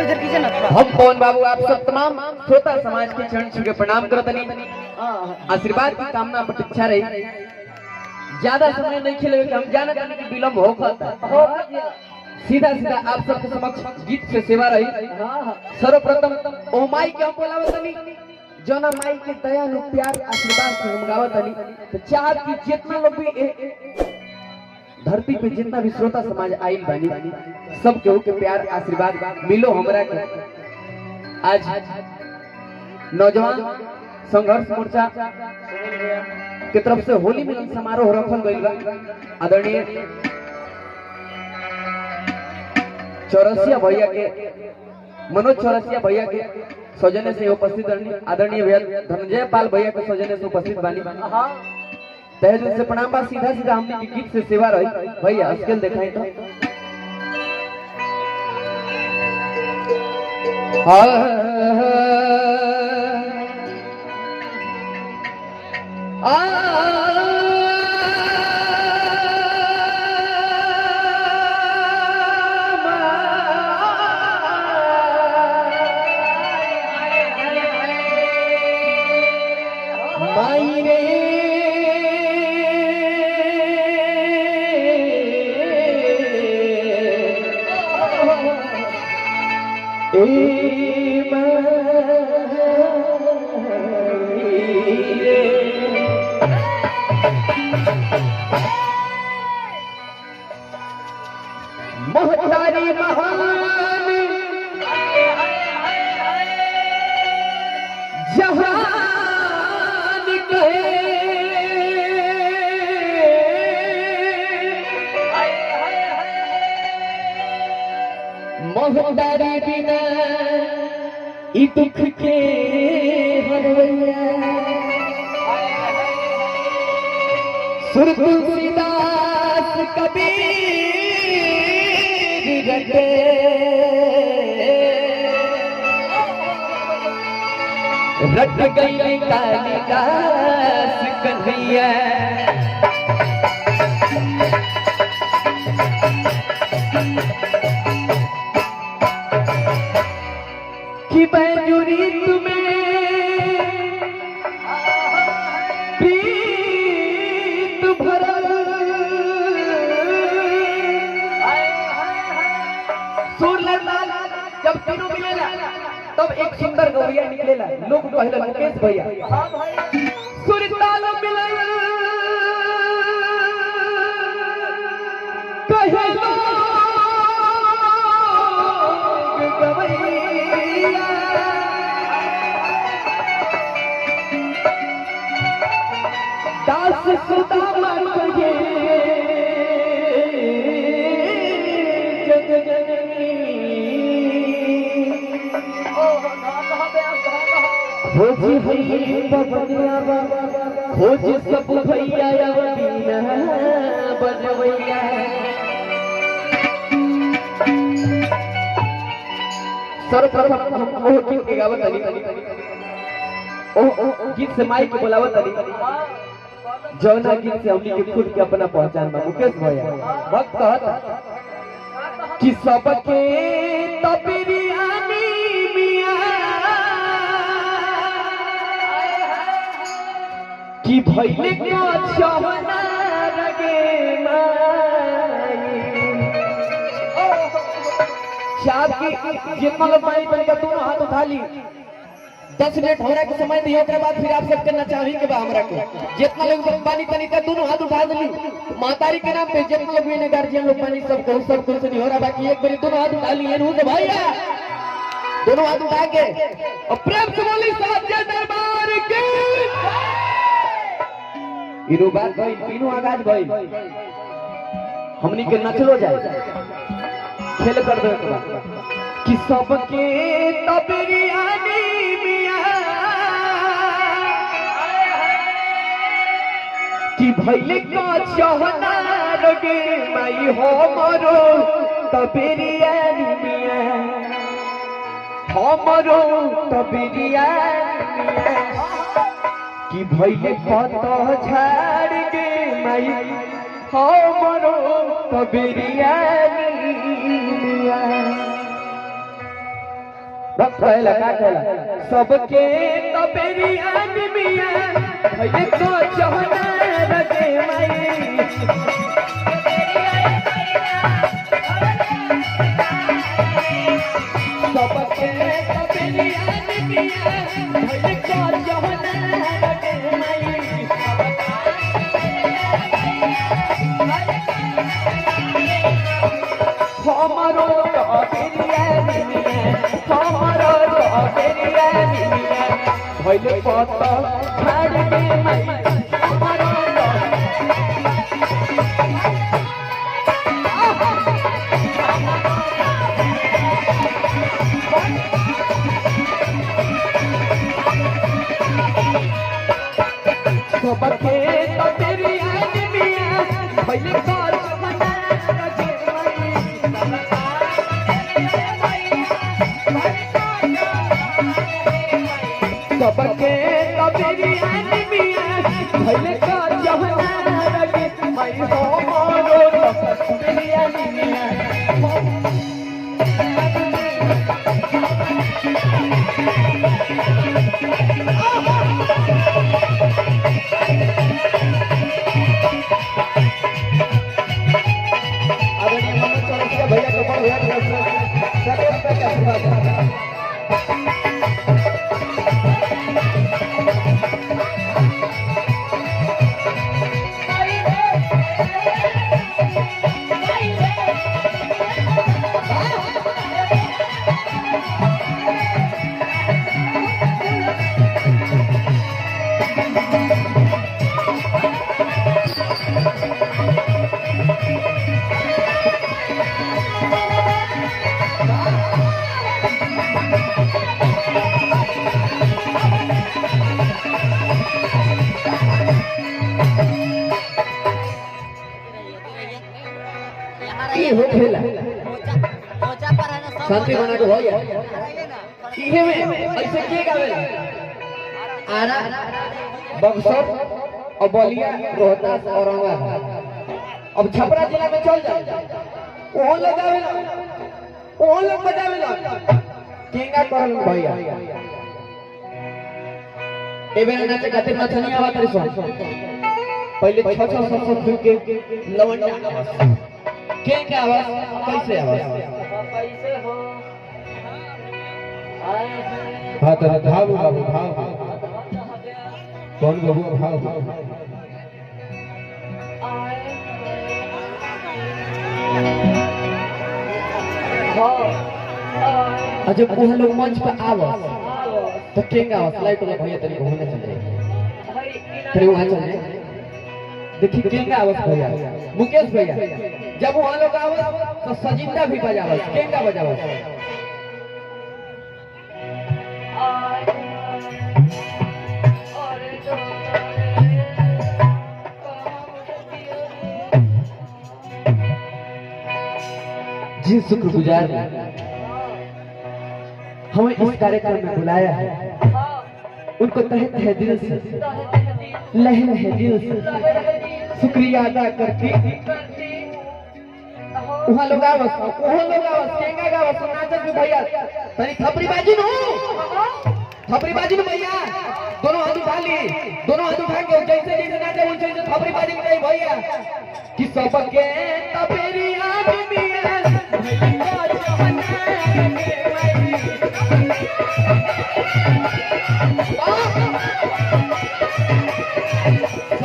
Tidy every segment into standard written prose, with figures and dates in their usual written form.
उधर कीजिए ना थोड़ा। हम पवन बाबू आप सब तमाम श्रोता समाज के चरण छू के प्रणाम करतनी, आशीर्वाद की कामना प्रतीक्षा रही। ज्यादा समय नहीं खेले कि हम जानत हनी कि विलंब हो खता। सीधा सीधा आप सबके समक्ष गीत से सेवा रही। सर्वप्रथम ओ माई के हम बोलावतनी, जना माई के दया नु प्यार आशीर्वाद से हम गावतनी। तो चाहत की जितना लोग भी धरती पे जितना भी श्रोता समाज आइल बानी, सब केहू के प्यार आशीर्वाद मिलो हमरा के। आज नौजवान संघर्ष मोर्चा के तरफ से होली मिलन समारोह रखल गइल बा। आदरणीय चौरसिया भैया के, मनोज चौरसिया भैया के सौजन्य से उपस्थित रहनी, आदरणीय भैया धनंजय पाल भैया के सौजन्य से उपस्थित बानी। तहे दिल से प्रणाम बा। सीधा सीधा हमने के गीत से सेवा रही। भैया स्केल दिखाई तो माई रे ए माई रे, मोहतारी महान जहान कहे, मोहतारी बिना ई दुख के हरवैया। सुर तुलसीदास कबीर रटे, रट गई कालिदास कन्हैया। कि बैजुरी तुम्हें प्रीत भरल, सुर लाल जब तीनों मिलेला तब एक सुंदर गवैया निकलेला। लोग पहले मुकेश भैया सुर ताल मिलल कहे लोग गवैया। दास सुदामा कहे जग जननी, खोज हई बबनिया, खोज सब भैया बीना बजवैया। सर्वप्रथम हम ओह गीत के गावत हनी, ओह गीत से माई के बोलावत हनी, जौना गीत से हमनी के खुद के अपना पहचान बा। मुकेश भैया भक्त कहत कि सबके तबिरियानी मिया, कि भइले का चहना रगे माई। चाप की जितना लोग माई तनिका दोनों हाथ उठा ली। 10 मिनट हमरा के समय दियो, ओकरा बाद फिर आप सबके नचाही के बा हमरा के। जितना लोग बानी तनिका दोनों हाथ उठा दिली मातारी के नाम पे। जितना लोग ने गार्जियन लोग बानी सब को सब कुछ नहीं हो रहा, बाकी एक बारी दोनों हाथ उठा लिए से भैया, दोनों हाथ उठा के और प्रेम से बोली साचे दरबार की। इनो बात भइल, इनो आगाज भइल, हमनी के नचलो जाए खेल कर दे के बाद कि सबके तबिरियानी मिया, कि भइले का चहना रगे माई हो मरो तबिरियानी मिया, हमरो तबिरियानी मिया। कि भइले पत झाड़ गे माई हमरो तबिरियानी मिया। भक्त कहेला, का कहेला? सबके तबेरी आदमिया भइले को चहना रगे माई। सबके तबेरी आदमिया भइले को चहना रगे माई। हमारो तबेरी आदमिया, हमारो तबेरी आदमिया भइले पत छाड़ के माई। हमारो सबके तबेरी आदमिया भइले को चहना रगे माई। सबके तबेरी आदमिया भइले को चहना रगे माई। हमारो तबेरी आदमिया। आदरणीय मनोज चौरसिया भैया, कमल भैया के सैकड़ों रुपए के आशीर्वाद। ई हो खेला शांति बना के भैया। इहे में ऐसे के गावेला? आरा, बक्सर और बलिया, रोहतास, औरंगाबाद। अब छपरा जिला में चल जाओ, ओहो लोग गावेला, ओहो लोग बजावेला। केंगा करल भैया? ए बेरा नाचे खातिर नचनिया आवत रही सन। पहले 6 6 7 7 फूट के लवंडा आवाज। केंगा आवाज? कैसे आवाज? कैसे हो? हाँ तो भाव बाबू, भाव कौन बाबू, भाव। और जब वहाँ लोग मंच पर आवस तो केंगा आवाज? लाइट वाला भैया, तनी घूमने चल जाए, फिर वहाँ चल जाए। देखिए केंगा आवाज भैया, मुकेश भैया। जब वहाँ लोग आवस तो सजिंदा भी बजावस। केंगा बजावस? जिन शुक्रगुजार ने हमें इस कार्यक्रम में बुलाया है, उनको तहे तहे दिल से, लहे लहे दिल से शुक्रिया अदा करती। वहाँ लोग आवस, वहाँ लोग आवस, केंगा गावस, नाचत भी भैया। तनी थपरी बाजी नु, थपरी बाजी नु भैया। दोनों हाथ उठा ली, दोनों हाथ उठा के जैसे जैसे नाचे वैसे वैसे थपरी बाजी नहीं भैया। कि सबके तपेरी आदमी है भैया जहाना के माई।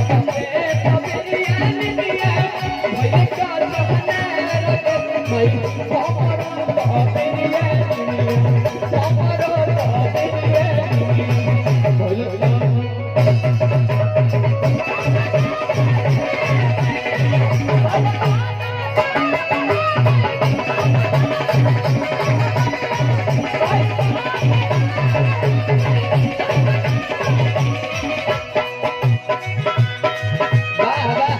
सबके तपेरी आदमी है भैया जहाना के माई। हमारो तपेरी आदमी, हमारो तपेरी आदमी भैया। वाह वाह।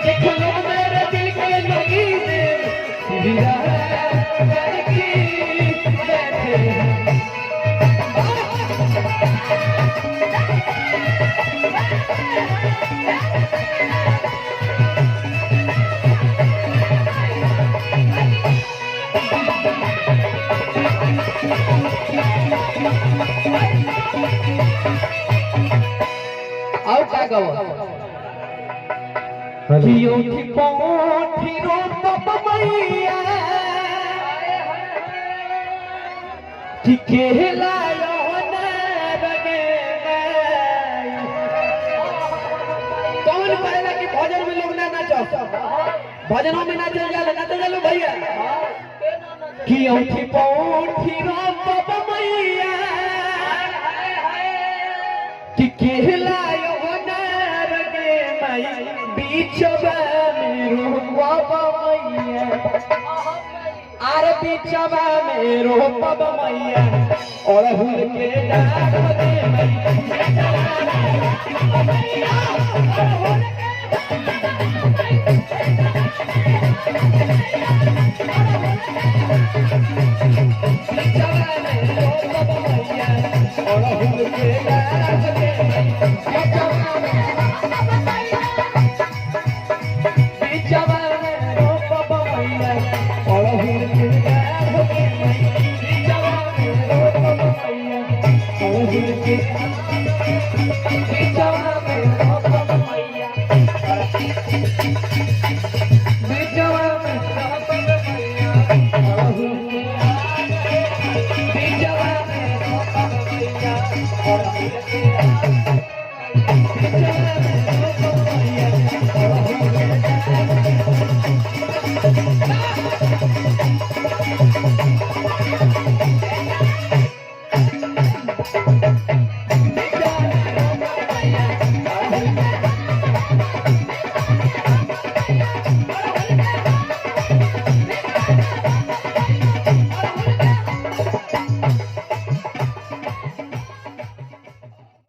देख लो मेरे दिल के नगीने, सीधा करके बैठे हैं। और का गवो हेलो। कि पोठी रोपब मैया कि केलायो ना रगे माई। कौन कहेला कि भजन में लोग ना नाचो? भजनों में नाचल जाला, नाचल जाला भैया। कि औठी पौठी रोपब मैया कि केलायो ना रगे माई, बीचबा में रोपब मैया, आर बीचबा में रोपब मैया, अड़हुल के डार दे मैया। बीचबा में रोपब मैया, अड़हुल के डार दे मैया। बीचबा में रोपब मैया, अड़हुल के डार दे मैया। बीचबा में रोपब मैया, अड़हुल के, बीचबा में रोपब मैया, बीचबा में रोपब मैया, अड़हुल के, बीचबा में रोपब मैया, अड़हुल के, बीचबा में रोपब मैया, अड़हुल के।